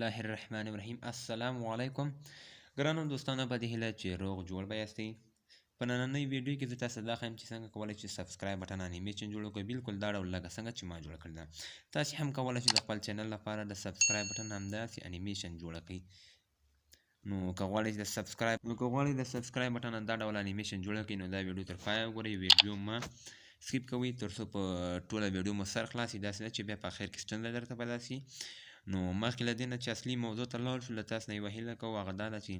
الله الرحمن الرحیم. السلام علیکم ګرانو دوستانو، په دې هیله چې روغ جوړ به یاستئ. په نننۍ ویډیو کې زه تاسو ته دا ښیم چې څنګه کولی شئ subscribe button animation جوړ کړئ، بالکل دا ډول لکه څنګه چې ما جوړه کړې ده. تاسو هم کولی شئ د خپل channel لپاره د subscribe button همداسې انیمیشن جوړه کړئ. نو که غواړئ د subscribe button دا ډول انیمیشن جوړه کړئ، نو دا ویډیو تر پایه وګورئ، ویډیو مه skip کوئ تر څو په ټوله ویډیو مو سر خلاص شي، داسې نه چې بیا په اخر کې ستونزه درته پیدا شي. نو مخکې له دې نه چې اصلي موضوع ته لاړ شو، له تاسو نه یوه هیله کوو، هغه دا ده چې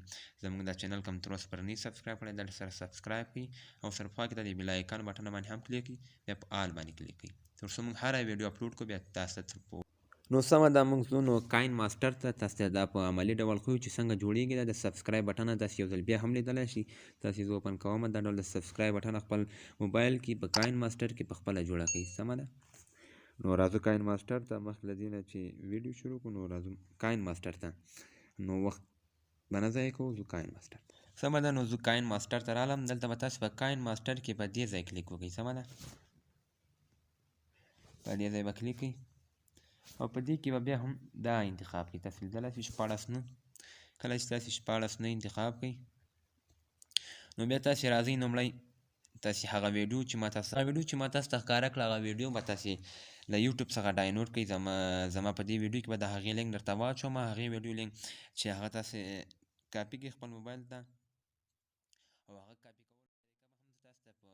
زموږ دا channel کوم تر اوسه پورې نه subscribe کړی، دلته سره subscribe کړئ او سره په خوا کې د bell icon button باندې هم کلیک کړئ، بیا په all باندې کلیک کړئ تر څو موږ هره ویډیو اپلوډ کړو بیا تاسو ته. نو سمه ده، موږ ځو نو KineMaster ته. تاسو ته دا په عملي ډول ښیو چې څنګه جوړېږي. دا د subscribe button تاسو یو ځل بیا هم لیدلی شئ. تاسو زه open کوم، دا ډول د subscribe button خپل موبایل کې په KineMaster کې په خپله جوړه کړئ. سمه ده، نو راځو KineMaster ته. مخکې له دې نه چې ویډیو شروع کړو، نو راځو KineMaster ته. نو وخت به نه ضایع کوو، ځو KineMaster ته. سمه ده، نو ځو KineMaster ته رالم. دلته به تاسو په KineMaster کې په دې ځای کلیک وکړئ. سمه ده، په دې ځای به کلیک کړئ او په دې کې به بیا هم دا انتخاب کړئ. تاسو لیدلی شئ 16:9. کله چې تاسو 16:9 انتخاب کړئ، نو بیا تاسو راځئ لومړی تاسو هغه ویډیو چې ما تاسو ته ښکاره کړه، هغه ویډیو به تاسو له یوټیوب څخه download کړئ. زما په دې ویډیو کې به د هغې لینک درته واچوم، هغې ویډیو لینک چې هغه تاسو کاپي کړئ خپل موبایل ته، او هغه کاپي کولو طریقه به هم تاسو ته په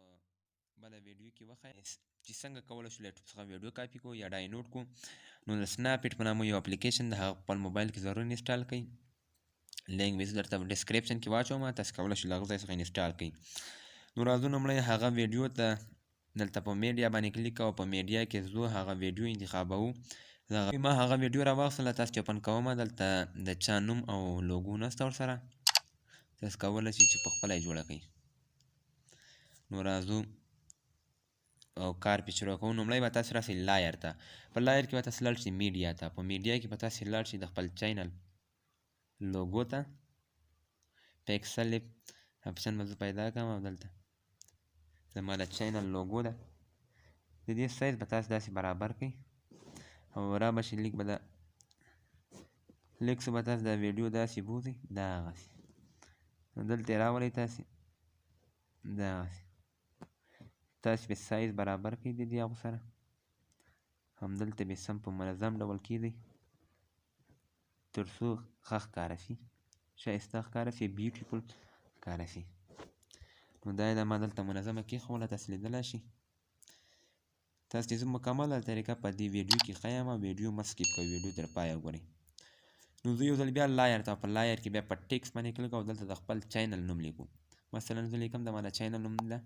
بله ویډیو کې وښایم چې څنګه کولی شو له یوټیوب څخه ویډیو کاپي کړو یا download کړو. نو د Snapseed په نامه یو اپلیکیشن د هغه خپل موبایل کې ضرور install کړئ. لینک به زه درته په description کې واچوم، تاسو کولی شئ له هغه ځای څخه install کړئ. نو راځو لومړی هغه ویډیو ته. دلته په میډیا باندې کلیک او په میډیا کې ځو، هغه ویډیو انتخابوو. ما هغه ویډیو راواخیستله، تاسو چې open کوم، دلته د چا نوم او لوګو نشته ورسره، تاسو کولی شئ چې په خپله یې جوړه کړئ. نو راځو او کار پې شروع کوو. لومړی به تاسو راسئ layer ته. په layer کې به تاسو لاړ شئ میډیا ته. په میډیا کې به تاسو لاړ شئ د خپل channel لوګو ته. PixelLab option به زه پیدا کړم او دلته زما د channel لوګو ده. د دې سایز به تاسو داسې برابر کړئ او را به شي لیک به دا لیک څه به تاسو دا ویډیو داسې بوځئ، دغسې. نو دلته یې راولئ تاسې دغسې، تاسو به سایز برابر کړئ د دې هغو سره، همدلته به سم په منظم ډول کېږدئ تر څو ښه ښکاره شي، ښایسته ښکاره شي، beautiful ښکاره شي. نو دا یې ما دلته منظمه کېښوله، تاسو لیدلی شئ. تاسو ته زه مکمله طریقه په دې ویډیو کې ښیم، ویډیو مه skip کوئ، ویډیو تر پایه وګورئ. نو زه یو ځل بیا layer ته، په layer کې بیا په ټیکس باندې کلیک او دلته د خپل channel نوم لیکو. مثلا زه لیکم د ما د channel نوم ده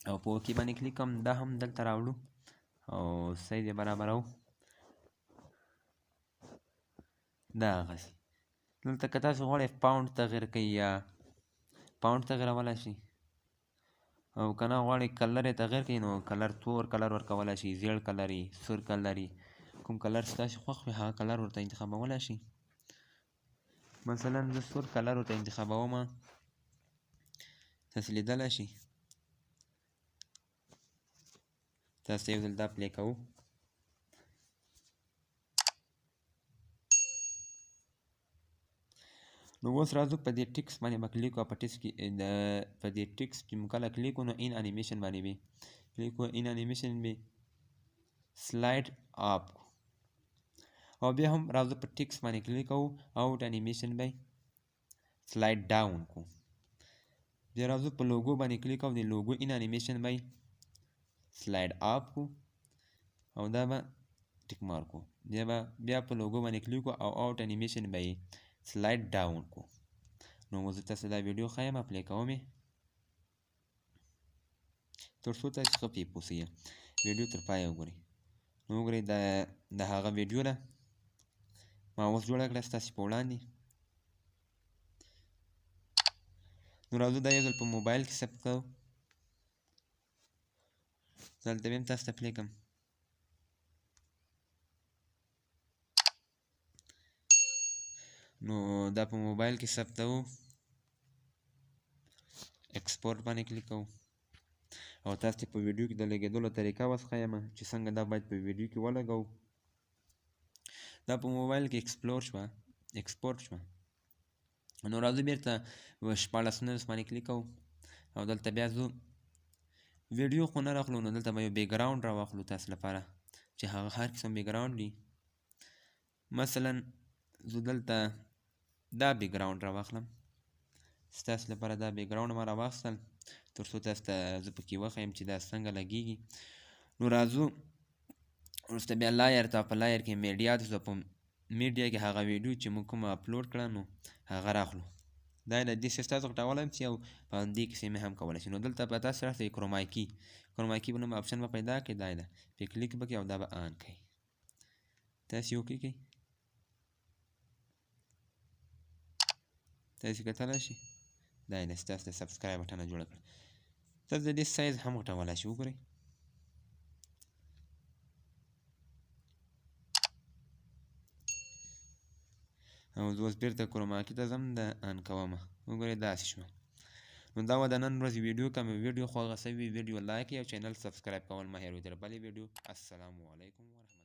او په OK باندې کلیک کوم. دا هم دلته راوړو او سایز یې برابرو دغسې. دلته که تاسو غواړئ font تغیر کړئ یا font تغیرولی شئ، او که نه غواړئ color یې تغیر کړئ، نو color تور color ورکولی شئ، زیړ color یې، سور color یې، کوم color چې تاسو خوښ وي هغه color ورته انتخابولی شئ. مثلا زه سور color ورته انتخابوم، تاسو لیدلی شئ. تاسو یو ځل دا play کوو. نو اوس راځو په دې ټیکس باندې به کلیک او په ټیکس کې په دې ټیکس چې موږ کله کلیک کړو، نو in animation باندې به کلیک کړو، in animation به slide up کړو، او بیا هم راځو په ټیکس باندې کلیک کوو، out animation به slide down کړو. بیا راځو په لوګو باندې کلیک کوو، د لوګو in animation به slide up کړو او دا به tick mark کړو. بیا په لوګو باندې کلیک کړو او out animation به slide down کړو. نو زه تاسو دا ویډیو ښایم، play کوم یې تر څو تاسو ښه پرې پوه شئ. ویډیو تر پایه وګورئ. نو وګورئ د هغه ویډیو ده ما اوس جوړه کړه ستاسو په وړاندې. نو راځو دا یو ځل په موبایل کې ثبت کوو. دلته به هم تاسو ته play کړم. نو دا په موبایل کې ثبتوو، export باندې کلیک کوو او تاسو ته په ویډیو کې د لګېدلو طریقه وښیم چې څنګه دا باید په ویډیو کې ولګوو. دا په موبایل کې explore شوه، export شوه. نو راځو بیرته 16:9 باندې کلیک کوو او دلته بیا ځو ویډیو خو نه راخلو، نو دلته به یو background راواخلو تاسو لپاره چې هغه هر قسم background وي. مثلا زه دلته دا background راواخلم ستاسو لپاره، دا background ما راواخیستل تر څو تاسو ته زه پکې وښیم چې دا څنګه لګېږي. نو راځو وروسته بیا layer ته، په layer کې media ته ځو، په میډیا کې هغه ویډیو چې موږ کومه اپلوډ کړه نو هغه راخلو. دا له دې سیس تاسو غټولی هم شي او په همدې کیسې مې هم کولی شي. نو دلته به تاسو راسئ chroma key، chroma key په نوم option به پیدا کړئ، دا ده پرې کلیک به کړئ او دا به on کړئ. تاسې okay کړئ، تاسې کتلی شئ دا یې ده ستاسو د subscribe بټنه جوړه کړه. تاسو د دې سایز هم غټولی شئ، وګورئ. او زه اوس بیرته chroma key ته ځم، دا on کوم، وګورئ داسې شوه. نو دا وه د نن ورځې ویډیو. که مې ویډیو خوښه سوي ویډیو like او channel subscribe کول مه هېروئ. تر بلې ویډیو، السلام علیکم ورحمت.